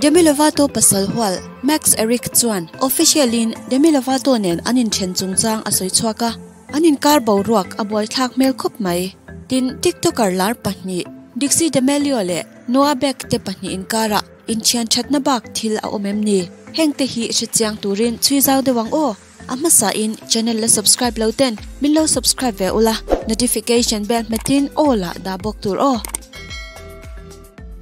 Demi Lovato pasal hual Max Ehrich chuan official in Demi Lovato nen an inthen chungchang a sawi chhuak a, an inkar boruak a buaithlak hmel khawp mai. Tin, TikToker lar pahnih Dixie D'Amelio leh Noah Beck te pahnih inkarah inthian thatna bak thil a awm em ni? Hengte hi hrechiang turin chhui zau deuh ang aw. A hmasa in channel la subscribe lo ten min lo subscribe ve ula, notification bell hmetin all ah dah bawk tur aw.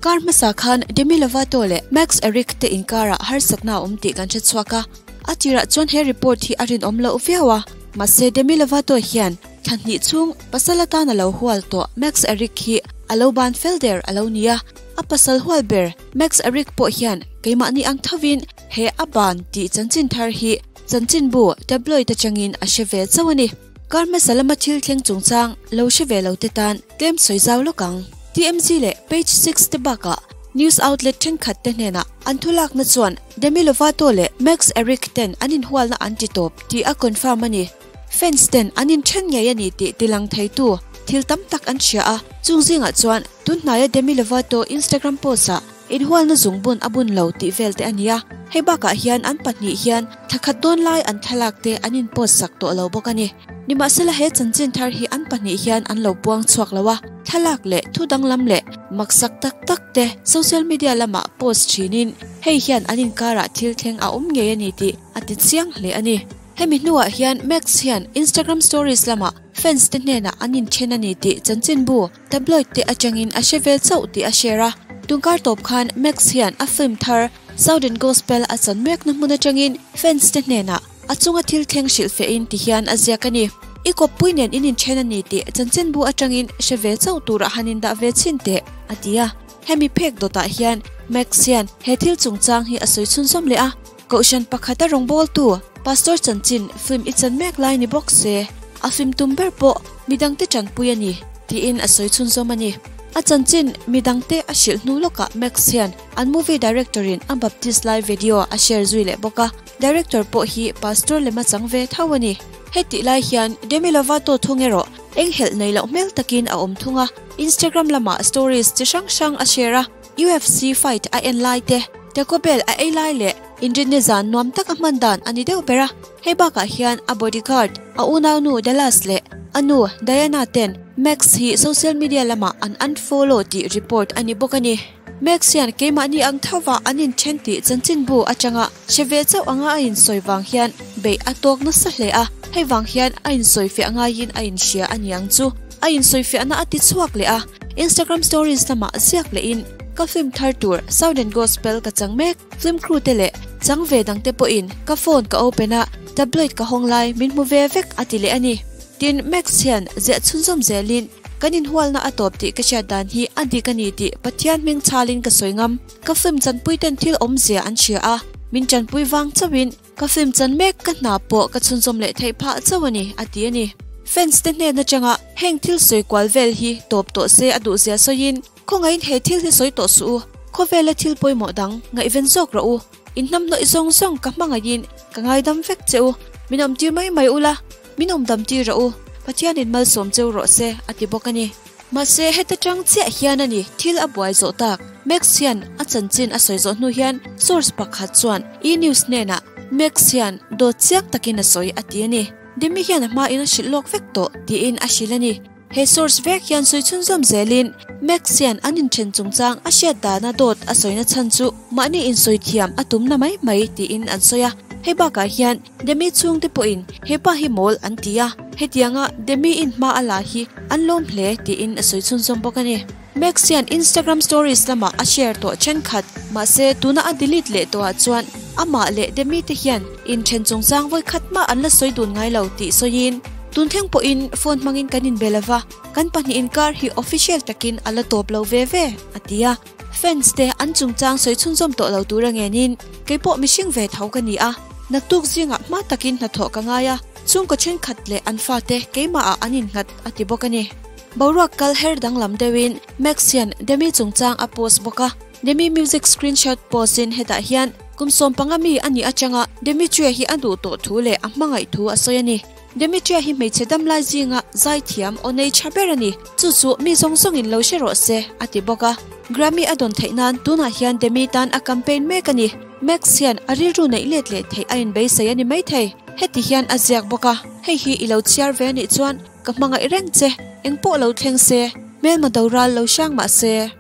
Kar hmasa khan Demi Lovato leh Max Ehrich te inkarah harsatna a awm tih kan hre chhuak a, a tirah chuan he report hi a rinawm loh viau a, mahse Demi Lovato hian thla hnih chhung pasal atan a lo hual tawh Max Ehrich hi a lo ban fel der a lo ni a, a pasal hual ber Max Ehrich pawh hian keimahni ang thovin he a ban tih chanchin thar hi Chanchinbu tabloid atangin a hre ve chauh a ni. Kar hmasa lama thil thleng chungchang lo hre ve lo te tan tlem sawi zau lawk ang. TMZ leh Page Six te bakah news outlet thenkhat te hnenah an thulakna chuan Demi Lovato leh Max Ehrich ten an inhualna an ti tawp tih a confirm a ni. Fans ten an inthen ngei a ni tih tilang theitu thil tam tak an hria a, chung zingah chuan tunhnaia Demi Lovato Instagram post-ah Inhualna zungbun a bun lo tih vel te a nia. Hei bakah hian an pahnih hian thla khat dawn lai an thlalak te an in post sak tawh lo bawk a ni. Nimahsela he chanchin thar hi an pahnih hian an lo puang chhuak lo a, thlalak leh thu danglam leh maksak tak tak te social media lamah post thinin hei hian an inkarah thil thleng a awm ngei a ni tih a ti chiang hle a ni. Hemi hnuah hian Max hian Instagram stories lamah fans te hnenah an inthen a ni tih chanchinbu Tabloid te atangin a hre vel chauh tih a share a, tunkar tawp khan Max hian a film thar Southern Gospel a chan mekna hmun atangin fans te hnenah a chunga thil thleng hrilh fehin ti hian a ziak a ni. I kawppui nen in inthen a ni tih chanchinbu atangin hre ve chauh turah han indah ve chhin teh, a ti a. Hemi phek dawtah hian Max hian he thil chungchang hi a sawi chhunzawm leh a, Kohhran pakhata rawngbawltu Pastor chanchin film i chan mek lai ni bawk se, a film tum ber pawh midangte tanpui a ni, tiin a sawi chhunzawm a ni. A chanchin midangte a hrilh hnu lawkah Max hian an movie director in a baptist lai video a share zui leh bawk a, director pawh hi Pastor lema chang ve tho a ni. Hetih lai hian Demi Lovato thung erawh enghelh nei loh hmel takin a awm thung a, Instagram lamah stories chi hrang hrang a share a, UFC fight a en lai te, Taco Bell a ei lai leh inrinni zan nuam tak a hman dan a ni deuh ber a. Hei bakah hian a bodyguard, a unaunu Dallas leh a nu Diana ten Max hi social media lamah an unfollow tih report a ni bawk a ni. Max hian keimahni ang thova an inthen tih chanchinbu atanga hre ve chauh anga a insawi vang hian beih a tawk nasa hle a, hei vang hian a insawifiah ngaiin a inhria a niang chu. A insawifiahna a ti chhuak leh a, Instagram stories lamah ziak lehin, Ka film thar tur Southern Gospel ka chang mek, film crew te leh chang ve dangte pawhin ka phone ka open a, tabloid ka hawng lai min hmu ve vek a ti leh a ni. Tin, Max hian ziah chhunzawm zelin, Kan inhualna a tawp tih ka hriat dan hi a dik a ni tih Pathian hming chhalin ka sawi ngam. Ka film chanpuiten thil awmzia an hria a, min tanpui vang chauhin Ka film chan mek ka hna pawh ka chhunzawm leh theih phah chauh a ni, a ti a ni. Fans te hnen atanga heng thil sawi kual vel hi tawp tawh se a duhzia sawiin, Khawngaihin he thil hi sawi tawh suh u, khawvela thil pawimawh dang ngaihven zawk rawh u, in hnamhnawih zawng zawng ka hmangaihin ka ngaidam vek che u, min awmtir mai mai ula, min awmdam tir rawh u, Pathianin malsawm cheu rawh se, a ti bawk a ni. Mahse, heta tang chiah hian a ni, thil a buai zawh tak. Max hian a chanchin a sawi zawh hnu hian source pakhat chuan E! News hnenah Max hian dawt chiang takin a sawi a ti a ni. Demi hian a hmain a hrilh lawk vek tawh tiin a hrilh a ni. He source vek hian sawi chhunzawm zelin Max hian an inthen chungchang a hriat dana dawt a sawina chhan chu mahni insawi thiam a tumna mai mai tiin an sawi a. Hei bakah hian Demi chhungte pawhin he pa hi mawl an ti a, hetianga Demi in hma a la hi an lawm hle tiin a sawi chhunzawm bawk a ni. Max hian Instagram stories lamah a share tawh thenkhat, mahse tuna a delete leh tawhah chuan amah leh Demi te hian inthen chungchang vawikhat mah an la sawi dun ngai lo tih sawiin, Tun thleng pawhin phone hmangin kan inbe lova, kan pahnih inkar hi official takin a la tawp lo ve ve, a ti a. Fans te an chungchang sawi chhunzawm tawh lo tur a ngenin, Keipawh mihring ve tho ka ni a, naktuk zingah hma takin hnathawh ka ngai a, chhungkaw thenkhat leh an fate keimahah an innghat, a ti bawk a ni. Boruak kal her danglam deuhin Max hian Demi chungchang a post bawk a, Demi music screenshot post in hetah hian kum 15 mi a nih atanga Demetria hi a duh tawh thu leh a hmangaih thu a sawi a ni. Demetria hi hmeichhe damlai zinga zaithiam aw nei tha ber a ni, chu chu mi zawng zawngin lo hre rawh se, a ti bawk a. Grammy a dawn theih nan tunah hian Demi tan a campaign mek a ni. Max hian a rilru neih let leh theih a inbeisei a ni maithei. Heti hian a ziak bawk a, Hei hi i lo chhiar ve anih chuan ka hmangaih reng che, engpawh lo thleng se, hmelma doral lo hrang mah se.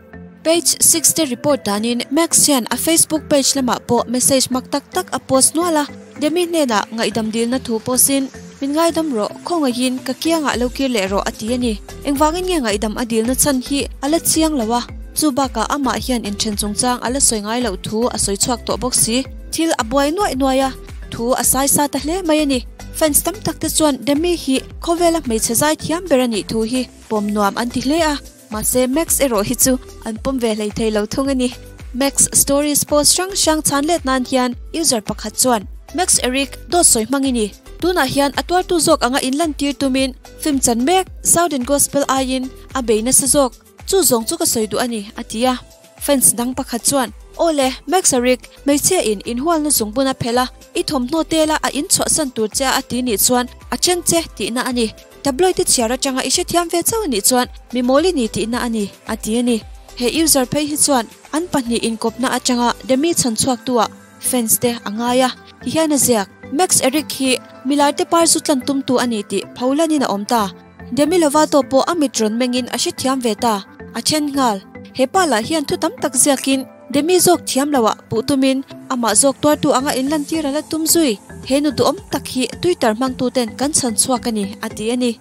Page Six te report danin Max hian a Facebook page lamah pawh message mak tak tak a post nual a, Demi hnenah ngaihdam dilna thu post-in, Min ngaidam rawh, khawngaihin ka kiangah lo kir leh rawh a ti a ni. Engvangin nge ngaihdam a dilna chhan hi a la chiang lo a, chu bakah amah hian inthen chungchang a la sawi ngai loh thu a sawi chhuak tawh bawk si. Thil a buai nuaih nuaih a, thu a sai sa ta hle mai a ni. Fans tam tak te chuan Demi hi khawvela hmeichhe zai thiam ber a nih thu hi pawm nuam an ti hle a. Mahse Max erawh hi chu an pawm ve hlei thei lo thung a ni. Max stories post hrang hrang chhan let nan hian user pakhat chuan, Max Eric, dawt sawi hmang i ni. Tunah hian a tuartu zawk anga inlantir tumin film chan mek Southern Gospel aiin a bei nasa zawk. Chu zawng chu ka sawi duh a ni, a ti a. Fans dang pakhat chuan, Aw le, Max Eric, hmeichhia in inhualna zungbun a phelh a, i thawmhnaw tela a inchhuahsan tur che a a ti nih chuan a then che tihna a ni. Tabloid te chhiar atanga i hrethiam ve chauh anih chuan mi mawl i ni tihna a ni, a ti a ni. He user phei hi chuan an pahnih inkawpna atanga Demi chhan chhuaktu ah fans te a ngai a, ti hian a ziak. Max Ehrich hi milai te par zu tlan tumtu a ni tih pholan in a awm ta. Demi Lovato pawh a mit rawn mengin a hrethiam ve ta, a then nghal. He pa lah hian thu tam tak ziakin Demi zawk thiam loah puh tumin amah zawk tuartu anga inlantir a la tum zui. He nu duhawm tak hi Twitter hmangtuten kan chhan chhuak a ni, a ti a ni.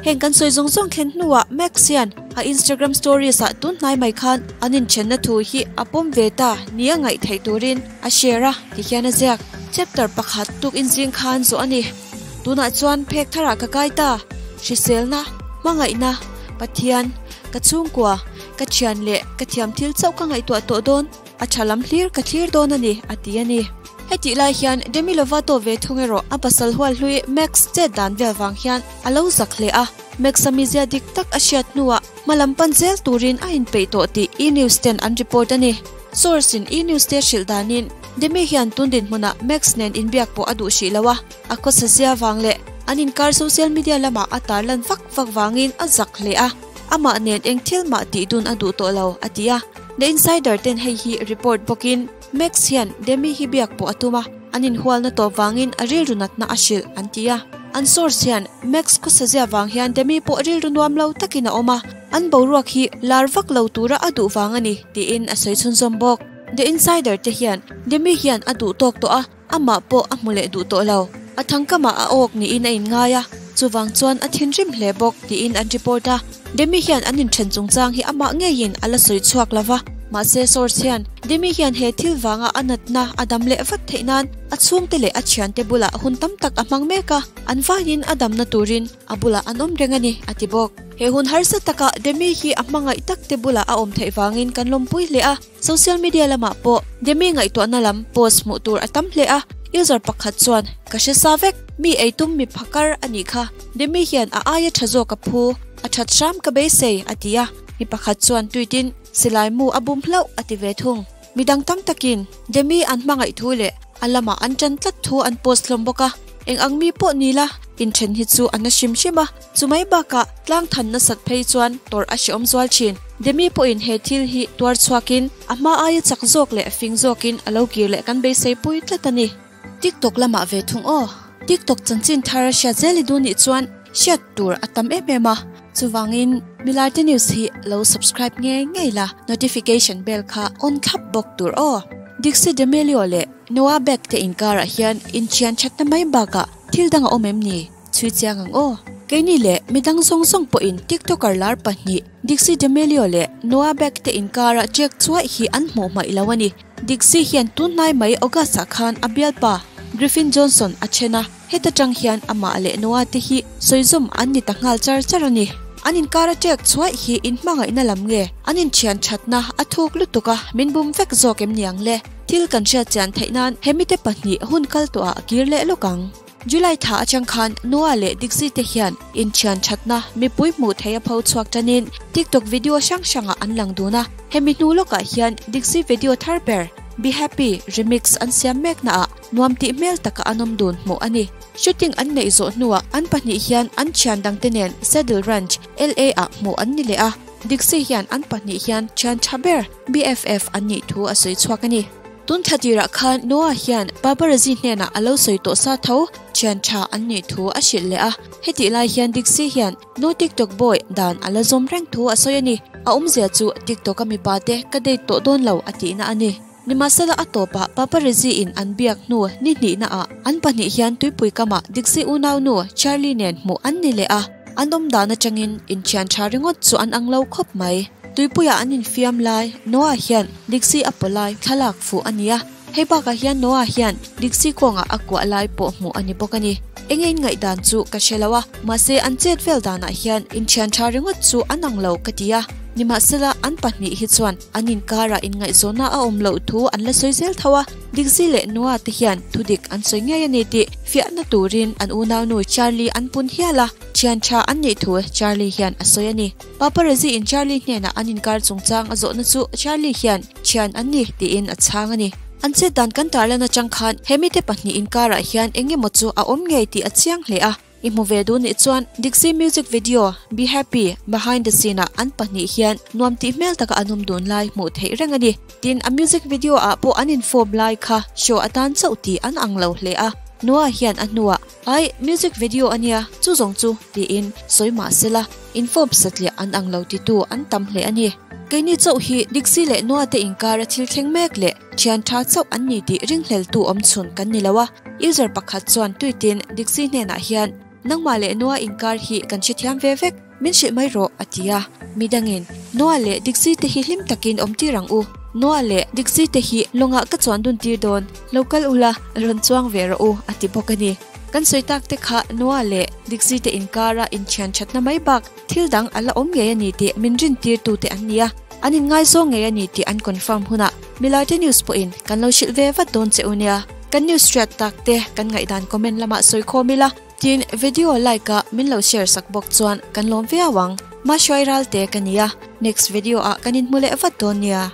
Heng kan sawi zawng zawng thlen hnuah Max hian a Instagram stories ah tun hnai mai khan an inthenna thu hi a pawm ve ta nia ngaih theih turin a share a ti hian a ziak. Chapter pakhat tuk inzing khan zawh a ni. Tunah chuan phek tharah ka kai ta, hriselna, hmangaihna, Pathian, ka chhungkua, Ka thian leh ka thiam thil chauh ka ngaihtuah tawh dawn, a tha lam hlir ka thlir dawn a ni, a ti a ni. Hetih lai hian Demi Lovato ve thung erawh a pasal hual hlui Max chet dan vel vang hian a lo zak hle a, Max-a mizia dik tak a hriat hnuah hma lam pan zel turin a inpeih tawh tih E! News ten an report a ni. Source in E! News te hrilh danin Demi hian tun dinhmunah Max nen inbiak pawh a duh hrih lo a, a khawsa zia vang leh an inkar social media lamah a tarlan vak vak vangin a zak hle a. Amah nen eng thil mah tih dun a duh tawh lo, a ti a. The Insider ten hei hi report bawkin Max hian Demi hi biak pawh a tum a, an inhualna tawp vangin a rilru natna a hrilh, an ti a. An source hian Max khawsazia vang hian Demi pawh rilru nuam lo takin a awm a, an boruak hi lar vak lo tura a duh vang a ni, tiin a sawi chhunzawm bawk. The Insider te hian Demi hian a duh tawk tawh a, Amah pawh a hmu leh duh tawh lo. A thangkamah a awk niin a inngai a, chuvang chuan a thinrim hle bawk tiin an report a. Demi hian an inthen chungchang hi amah ngeiin a la sawi chhuak lo va, mahse source hian Demi hian he thil vanga a natna a dam leh vat theih nan a chhungte leh a thiante bulah hun tam tak a hmang mek a, an vaiin a damna turin a bulah an awm reng a ni, a ti bawk. He hun harsa takah Demi hi a hmangaih takte bulah a awm theih vangin kan lawmpui hle a. Social media lamah pawh Demi ngaihtuahna lam post hmuh tur a tam hle a, user pakhat chuan, Ka hre sa vek, mi eitum mi phakar a nih kha, Demi hian a aia tha zawk a phu, a that hram ka beisei, a ti a. Mi pakhat chuan tweet in, Silai mu a bum hlauh, a ti ve thung. Midang tam takin Demi an hmangaih thu leh a lamah an tan tlat thu an post hlawm bawk a, eng ang mi pawh ni la, inthen hi chu a na hrim hrim a. Chumai bakah tlang than nasat phei chuan tawrh a hreawm zual thin. Demi pawhin he thil hi tuar chhuakin a hma aia chak zawk leh fing zawkin a lo kir leh kan beisei pui tlat a ni. TikTok lamah ve thung aw. TikTok chanchin thar a hriat zel i duh nih chuan hriat tur a tam em em a. Chuvangin Milarte News hi lo subscribe ngei ngei la, notification bell kha on thlap bawk tur aw. Dixie D'Amelio leh Noah Beck te inkarah hian inthian thatna mai bakah thil dang a awm em ni? Chhui chiang ang aw. Keini leh midang zawng zawng pawhin TikToker lar pahnih Dixie D'Amelio leh Noah Beck te inkara check chuaih hi an hmuh hmaih lo a ni. Dixie hian tunhnai mai August ah khan a bialpa Griffin Johnson a then a, heta tang hian amah leh Noah te hi sawizawm an ni ta nghal char char a ni. An inkara check chuaih hi inhmangaihna lam nge an inthian thatna a thuk lutuk a, min bum vek zawk em niang le? Thil kan hriat chian theih nan hemite pahnih hun kal tawhah a kir leh lawk ang. July thla atang khan Noah leh Dixie te hian inthian thatna mipui hmuh theih a pho chhuak tanin TikTok video hrang hrangah an lang dun a. Hemi hnu lawkah hian Dixie video thar ber Be Happy remix an siam meknaah nuam tih hmel taka an awm dun hmuh a ni. Shooting an neih zawh hnuah an pahnih hian an thian dangte nen Saddle Ranch, LA ah hmuh an ni leh a. Dixie hian an pahnih hian thian tha ber BFF an nih thu a sawi chhuak a ni. Tun thla tirah khan Noah hian paparazzi hnenah a lo sawi tawh sa tho thian tha an nih thu a hrilh leh a. Hetih lai hian Dixie hian No TikTok boy dan a la zawm reng thu a sawi a ni. A awmzia chu TikTok a mipa te ka date tawh dawn lo a tihna a ni. Nimahsela a tawpah paparazzi in an biak hnu ni hnihna ah an pahnih hian tuipui kamah Dixie unaunu Charlie nen hmuh an ni leh a, an awm dan atangin inthian tha ringawt chu an ang lo khawp mai. Tuipuiah an infiam lai Noah hian Dixie a paw lai thlalak fuh a ni a, hei bakah hian Noah hian Dixie kawngah a kuah lai pawh hmuh a ni bawk a ni. Enge in ngaihdan chu ka hre lo a, mahse an chet vel danah hian inthian tha ringawt chu an ang lo ka ti a, nimahsela an pahnih hi chuan An inkarah inngaihzawnna a awm loh thu an la sawi zel tho a, Dixie leh Noah te hian thudik an sawi ngei a ni tih fiahna turin an unaunu Charlie an pun hial a, thian tha an nih thu Charlie hian a sawi a ni. Paparazzi in Charlie hnenah an inkar chungchang a zawhna chu Charlie hian thian an ni tiin a chhang a ni. An chet dan kan tarlan atang khan he mite pahnih inkarah hian eng emaw chu a awm ngei tih a chiang hle a. I hmu ve duh nih chuan Dixie music video Be Happy behind the scene ah an pahnih hian nuam tih hmel taka an awm dun lai hmuh theih reng a ni. Tin, a music video ah pawh an infawm lai kha show atan chauh tih an ang lo hle a. Noah hian a hnuah, Ai, music video a nia, chu zawng chu, tiin sawi mah sela, infawm satliah an ang lo titu an tam hle a ni. Keini chauh hi Dixie leh Noah te inkara thil thleng mek leh thian tha chauh an ni tih ringhleltu awmchhun kan ni lo a. User pakhat chuan tweet-in Dixie hnenah hian, Nangmah leh Noah inkar hi kan hrethiam ve vek, min hrilh mai rawh, a ti a. Midangin, Noah leh Dixie te hi hlim takin awm tir ang u. Noah leh Dixie te hi lawngah ka chuan dun tir dawn, lo kal ula, rawn chuang ve rawh u, a ti bawk a ni. Kan sawi tak te kha Noah leh Dixie te inkara inthian thatna mai bak thil dang a la awm ngei a ni tih min rin tirtu te an ni a, an inngaizawng ngei a ni tih an confirm hunah Milarte News pawhin kan lo hrilh ve vat dawn che u nia. Kan news hriat tak te kan ngaihdan comment lamah sawi khawm ila, tin video like a min lo share sak bawk chuan kan lawm viau ang. Mahruai ral te ka nia, next video ah kan inhmu leh vat dawn nia.